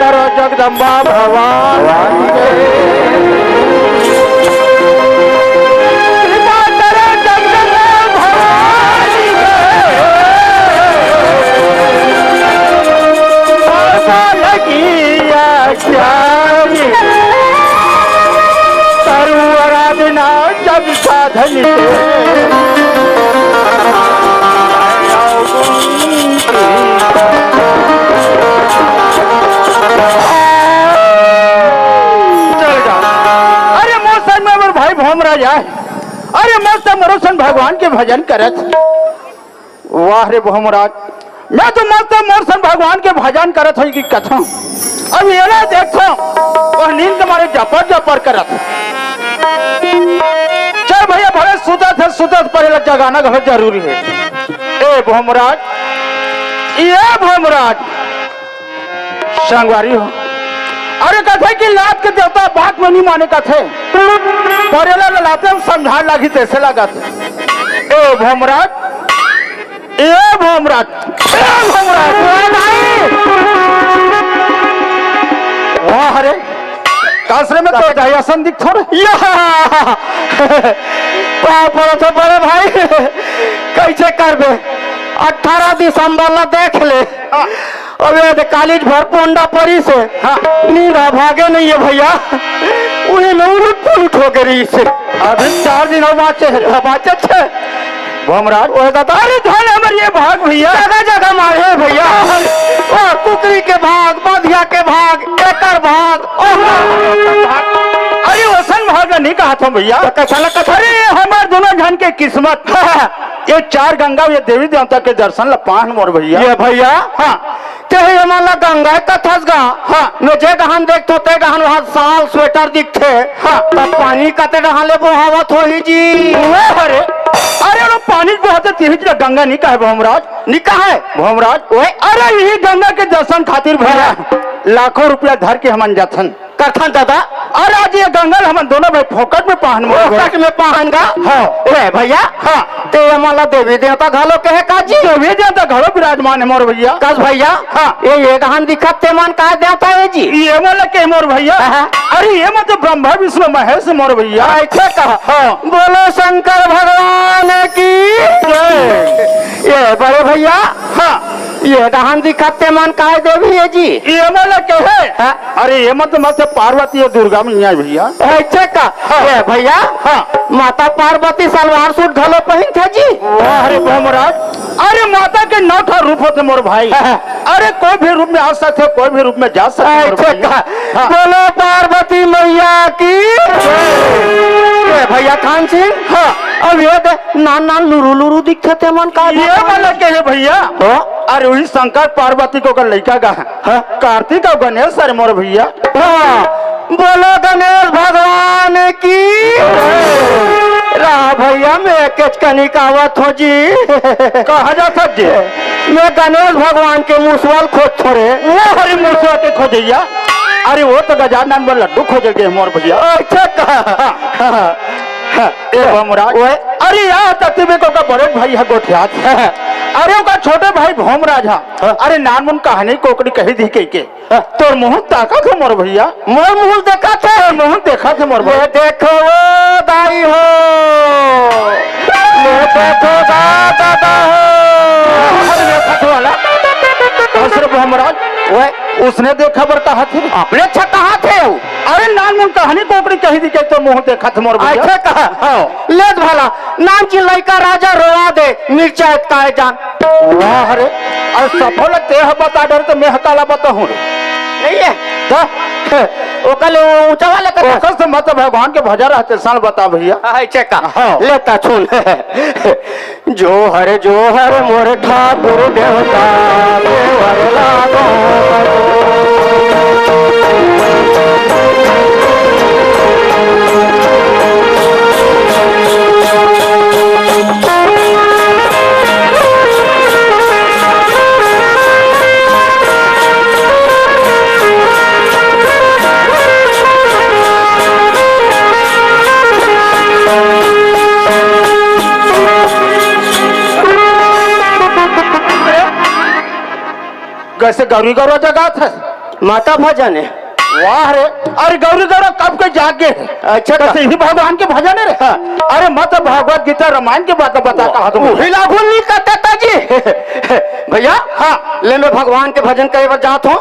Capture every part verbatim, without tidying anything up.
जगदम्बा भवानी के। कृपा करो जगदम्बा भवानी के। आशा लगी आख्यानी। करू आराधना जब साधन के। चल जा। अरे मोर संग में मोर भाई भोमराज आय। अरे मोर संग मोरो संग भगवान के भजन करत। वाह रे भोमराज, मैं तो मस्त मोर संग भगवान के भजन करत होई कि कथों। अब एला देखथों, वह नींद के मारे जपर जपर करत। चल भैया, भले सुतत हे, सुतत पर एला जगाना घलो जरूरी हे। ए भोमराज, ए भोमराज, संगवारी हो, अरे कथे कि लात के देवता बात में नहीं माने कथे, पर एला लाते हम समझाए लागी तैसे लागत। ए भोमराज, ए भोमराज, ए भोमराज, ए भाई। वाह रे, कासरे में तो दयासन दिख थोड़े। या! पाँव पड़त हो बड़े भाई, कैसे करबे? अठारह दिसंबर ला देख ले। अबे तो कालीज भर पोंडा परी से। हाँ। नींद आ भागे नहीं है भैया, उही में उलट पुलट हो गई से। अभी चार दिन और बाँचे हे। हाँ, बाँचे छे। भोमराज। ओए दादा, अरे धन हमर ये भाग भैया। जगह जगह मारे भैया। ओ कुकरी के भाग, बधिया के भाग, एकर भाग, ओकर भाग। अरे ओसन भाग नहीं कहा था भैया। तो कैसा लगा था? अरे हमार दोनों झन के किस्मत। ये चार गंगा, ये देवी देवता के दर्शन ला पाहन मोर भैया। ये भैया। हाँ। तेही हमन ला गंगा कथस गा। हाँ। मैं जे डहान देखथो, ते डहान वहाँ साल स्वेटर दिखथे। हाँ। तब पानी कते डहान ले बोहावत होही जी। वाह रे। अरे वो पानी बोहत हे, तेही ला गंगा नहीं कहे भोमराज। नहीं कहे? भोमराज। ओए। अरे यही गंगा के दर्शन खातिर भैया हाँ। लाखों रुपया धर के हमन जाथन। करथन दादा। अरे आज ये गंगा ल हमन दोनों भाई फोकट में पाहन मोर भाई। फोकट में पाहन गा? हाँ। ए भैया। हाँ। ते ये मला देवी देवता घलो कहे का जी? देवी देवता घलो विराजमान हे मोर भैया। कस भैया? हाँ। ये, ये डहान दिखत ते मन का देवता हे जी? ये मला के मोर भैया? हाँ, हाँ। अरे ये मन तो ब्रह्मा विष्णु महेश मोर भैया। अच्छा कहा। हाँ। बोलो शंकर भगवान की जय। ये बड़े भैया। हाँ। ये डहान दिखत ते मन काय देवी हे जी? ये मन ला कहे? हाँ। अरे ये मन तो मत पार्वती और दुर्गा मैया हे भैया। अच्छा का? हाँ। ये भैया? हाँ। माता पार्वती सलवार सूट घलो पहिनथे जी? वाह रे भोमराज, अरे माता के नौ ठा रूप होथे मोर भाई। हाँ, हाँ। अरे कोई भी रूप में आ सकथे, कोई भी रूप में जा सकथे मोर अच्छा भैया। का? हाँ। बोलो पार्वती मैया की। जय। ये भैया थान सिंह? हाँ। अब ये दे, नान नान लुरु लुरु दिखथे ते मन का? ये वाला के हे भैया? हाँ? अरे वही शंकर पार्वती के ओकर लइका गा। हाँ? कार्तिक अउ गणेश अरे मोर भैया। हाँ, बोलो गणेश भगवान की। रा भैया मैं केचकनी कावत हो जी। कहाँ जाथस जी? मैं गणेश भगवान के मुसवा ल खोजथों रे। वो हरी मुसवा के खोजइया। अरे वो तो गजानन बर लड्डू खोजे गे मोर भैया। अच्छा का? हाँ, हाँ, हाँ। ए भोमराज। ओए। अरे यार, तती में को का बड़े भाई हे गोठियात। अरे ओकर छोटे भाई भोमराज हा। हाँ। अरे नान मुन कहानी कोकड़ी कही दी कहिके। हाँ। तोर मुँह ताकत हे मोर भैया। मोर मुँह देखत हे? तोर मुँह देखत हे मोर भैया। ये देखो वो दाई हो। ये देखो दा-, दादा हो। अरे देखत वाला। हंस रे भोमराज। ओए। उसने देखा बर कहा थे। अपने अच्छा कहा थे वो। अरे नान मुन कहानी कोकड़ी कही दी के तोर मुँह देखत हे मोर भैया। अच्छा कहा। हाँ। ले त भला, नान चिन लइका राजा रोवा दे, मिर्चा एतकाए जान। वाह रे, अरे सफल तेह बता डर तो मैं काला बताहूँ रे। नहीं है। तो? ओकर ले ऊंचा वाला कथा। ओकर से मत भगवान के भजन रहते सन बता भैया। हाँ, है चेका। हाँ। लेता सुन। जोहर जोहर मोर ठाकुर देवता, देवर लागो। कैसे गौरी गौरा जगात हे? माता भजन हे। वाह रे, अरे गौरी गौरा कब के जाग गे हे। अच्छा, बस यही भगवान के भजन हे रे। हाँ। अरे मत भगवत गीता रामायण के बात बता, वाह। कहा तुम वही लागू नहीं करता जी। भैया, हाँ। ले मैं भगवान के भजन करे बर जात हूँ,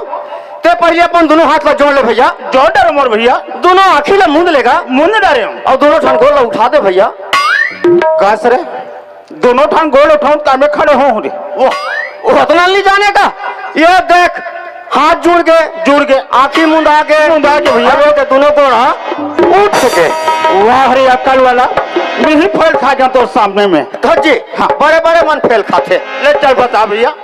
ते पहले अपन दोनों हाथ ला जोड़ ले भैया। जोड़ डरे मोर भैया। दोनों आँखी ला मूंद लेगा। मूंद डरे हूँ। और दोनों ठन गोड़ ला उठा दे भैया। कस रे, दोनों ठन गोड़ उठाऊं तब मैं खड़े होऊं रे। वो, वो उतना नहीं जाने का। ये देख, हाथ जुड़ गे, जुड़ गे, आँखी मुंदा गे, मुंदा गे भैया। अरे ते दोनों गोड़, हाँ, उठ के। वाह रे अक्कल वाला, मैं ही फेल खा गया तोर सामने में। धज्जी, हाँ। बड़े बड़े मन फेल खाथे। ले चल बता भैया।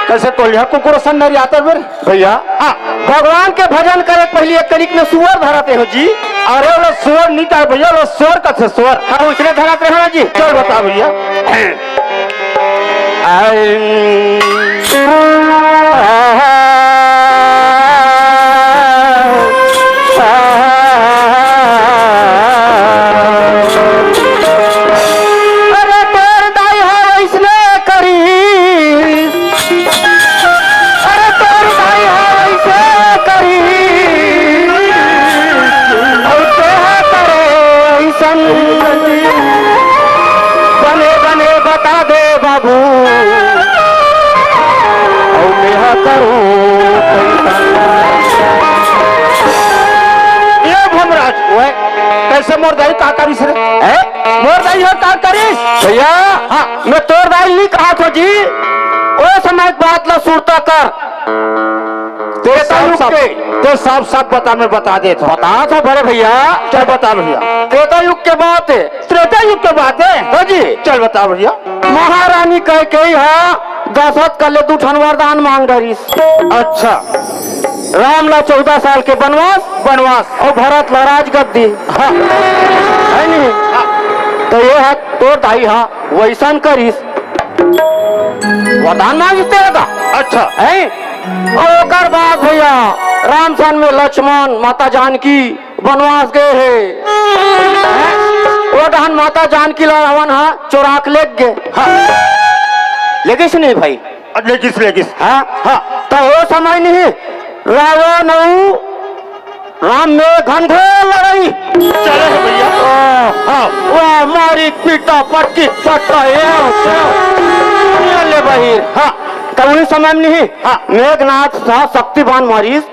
कइसे कोलिहा कुकुर असन नरियात हस बे? भैया, हाँ। भगवान के भजन करे पहली एक कनिक में सुअर धरत हो जी। अरे वो सुअर नहीं कहे भैया, वो सुअर कथे सुअर। हाँ, उसने धरत रहे ना जी। चल बता भैया। अरे तोर दाई हा वइसने करी, अरे तोर दाई हा वइसे करी, अउ तेहा करे अइसन। बने बने बता दे बाबू, अउ मेहा करो कइसन। ए भमराज, ओए, कइसे मोर दाई का करिस रे? हैं? मोर दाई ह का करिस? भैया, हाँ। मैं तोर दाई नहीं कहा थो जी, ओ समय के बात ला सुरता कर। ते त्रेता सब, युग सब, के। ते सब, सब बता, मैं बता देत हूँ। बता तो बड़े भैया। चल बता भैया। त्रेता युग के बात हे। त्रेता युग के बात हे? हाँ जी। चल बता भैया। महारानी कैकेयी हा दशरथ कर ले दू ठन वरदान मांग डरिस। अच्छा। राम ला चौदह साल के बनवास, बनवास। अउ भरत ला राजगद्दी। हाँ। हे नहीं? हाँ। त ये हा तोर दाई हा वइसन करिस। वरदान मांगिस तेला। अच्छा। हे? अउ ओकर बाद भैया, राम सन में लक्ष्मण, माता जानकी बनवास गे हे। ओ डहन माता जानकी ला रावण हा चोरा के लेग गे। हाँ। लेगिस नहीं भाई? अब लेगिस, लेगिस। हाँ? हाँ। त ओ समय नहीं, रावण अउ राम में घनघोर लड़ाई। चले हे भैया। हाँ। हाँ। वाह, मारी पीटा, पटकी, पटा, ये, ये ले बहिर। हाँ। त उही समय में नहीं, हाँ। मेघनाथ सा शक्ति बाण मारिस,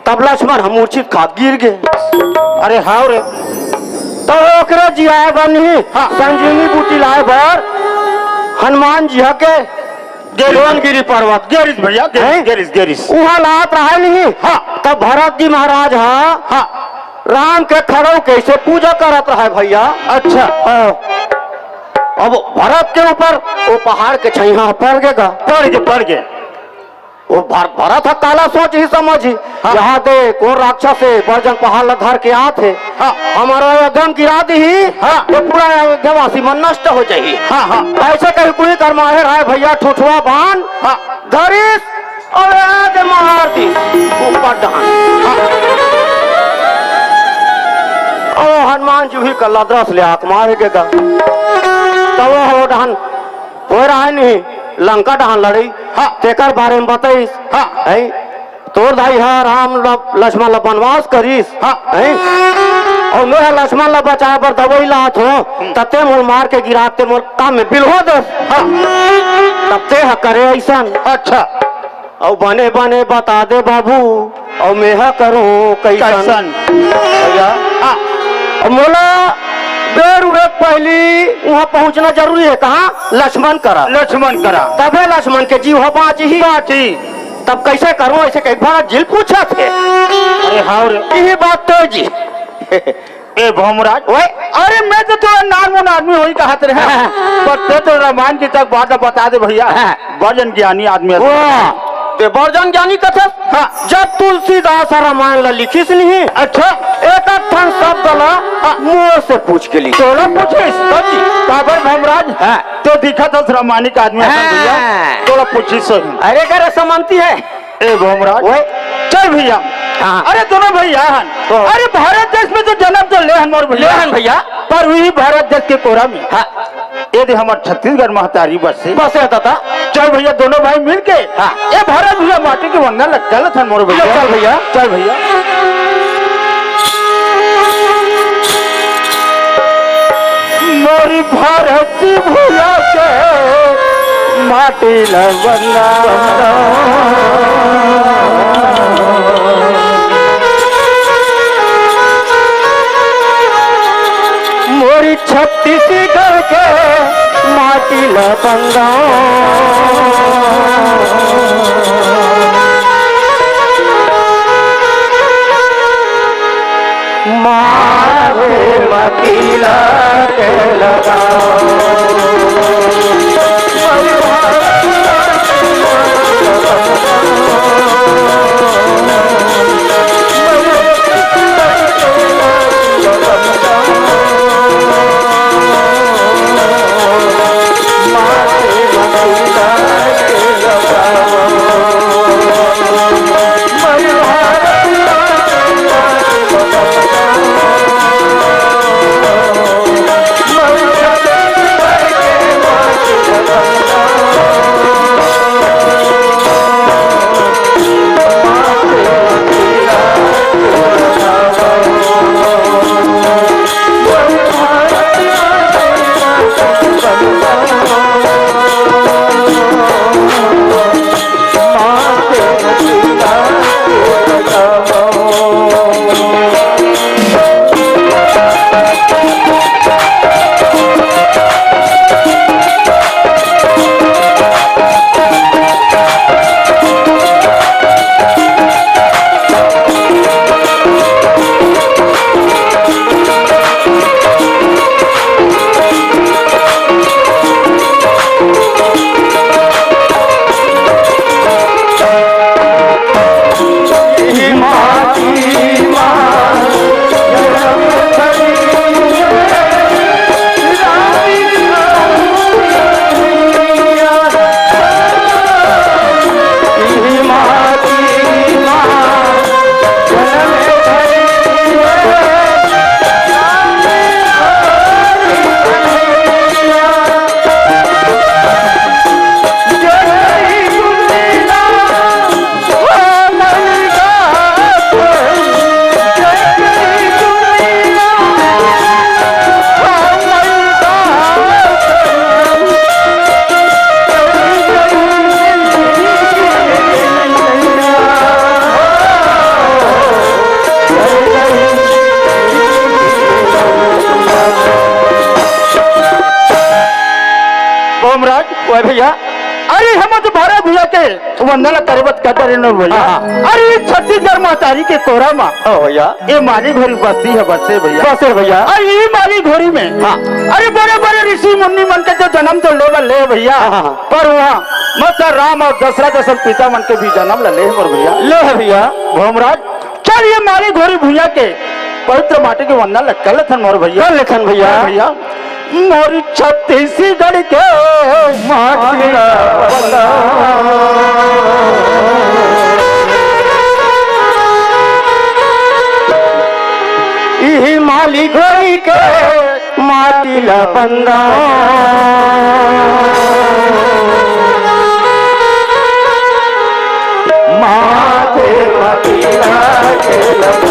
तब लक्ष्मण ह मूर्छित खात गिर गे। अरे हाव रे। त ओकरे जियाए बर नहीं, हाँ। संजीवनी बूटी लाए बर हनुमान जी ह के गेरिस। द्रोणगिरी पर्वत। गेरिस भैया, गेरिस, हैं? गेरिस, गेरिस। उहाँ लात रहे नहीं। हाँ। तब भरत जी महाराज ह हाँ। राम के खड़ो कइसे पूजा करत रहे भैया। अच्छा। हाँ। अब भरत के ऊपर वो पहाड़ के छैहा पड़ गे गा। पड़ गे, पड़ गे। वो भर-, भरत ह काला सोचही समझही। हाँ। यहाँ देख, वो राक्षस हे, बरजंग पहाड़ ला धर के आत हे। हाँ। हमर अयोध्या म गिरा दिही, हाँ। त पूरा अयोध्यावासी मन नष्ट हो जाही। हाँ, हाँ। अइसे कही कोई कर मारे राय भैया ठुठुआ बाण हाँ। धरिस, अउ ए दे मार दिस, ऊपर डहन। हाँ। अउ हनुमान जी उही कल्ला दरस ले आत मारे गे गा। त वो हो डहन, होय रहा नहीं, लंका डहन लड़ई। हाँ। तेकर बारे में बताइस। हाँ। हैं? तोर दाई ह राम ल-, लक्ष्मण ल बनवास करिस। हाँ। हैं? अउ मैं ह लक्ष्मण ल बचाए बर दवई लात हों, हम्म। त ते मोर मार के गिरा ते मोर काम में बिलहो देस। हाँ। तब ते ह करे अइसन। अच्छा। अउ बने बने बता दे बाबू, अउ मैं ह करूँ कइसन? कइसन? भैया, हाँ। अउ मोला बेर उबे के पहली उहाँ पहुँचना जरूरी हे। कहाँ? लक्ष्मण करा। लक्ष्मण करा। तभे लक्ष्मण के जीव ह बाँचही। बाँचही। तब कइसे करूँ? अइसे कही भरत जी ल पूछत हे। अरे हाव रे। इही बात तो जी। ए भौमराज। ओए। अरे मैं तो तोला नानमुन आदमी होही कहत रहें। हाँ। पर ते तो रामायण के तक बात बता दे भैया। हाँ। बड़ जन ज्ञानी आदमी हस। वाह। ते बड़ जन ज्ञानी कथस? हाँ। जब तुलसीदास ह रामायण ला लिखिस नहीं। अच्छा। एक एक ठन शब्द ला हाँ। मोर से पूछ के लिखिस। तोला पूछिस? तब जी। काबर भौमराज? हाँ। ते दिखत हस रामायणिक आदमी हस हाँ। भैया। तोला पूछिस होही। अरे अगर असमंती हे। ए भौमराज। ओए। चल भैया। हाँ। अरे दोनों भैया हन। तो अरे भारत देश में तो जन्म तो ले हन मोर भैया। ले हन भैया। पर उही भारत देश के कोरा में। हाँ। ये दे हमर छत्तीसगढ़ महतारी बसे। बसे हे दादा। चल भैया, दोनों भाई मिल के हाँ। ये भारत भैया माटी के वंदना ल कर लेथन मोर भैया। ले चल भैया। चल भैया। मोरी भारत भैया के माटी ल वंदना। मोरी छत्तीसगढ़ के माटी ल बंदा। माथे म तिलक लगाओ। भोमराज, ओए भैया। अरे, हम तो भारत भैया के वंदना करे बर कहत रहे न भैया। हाँ, हाँ। अरे, छत्तीसगढ़ महतारी के कोरा मा। हाँ भैया। ये माली घोरी बस्ती हे बसे भैया। बसे भैया। अरे, ये माली घोरी में। हाँ। अरे, बड़े-बड़े ऋषि मुनि मन के तो जन्म तो ले ले भैया। हाँ, हाँ, हाँ। पर वहाँ माता राम अउ दशरथ जइसन पिता मन के भी जन्म ल ले हे मोर भैया। ले हे भैया। भोमराज, चल ये माली घोरी भुइयां के पवित्र माटी के वंदना ल कर लेथन मोर भैया। कर लेथन भैया। भैया, मोर छत्तीसगढ़ के माटी ल वंदना। इही माली घोरी के माटी ल बंदा। माथे म तिलक लगा।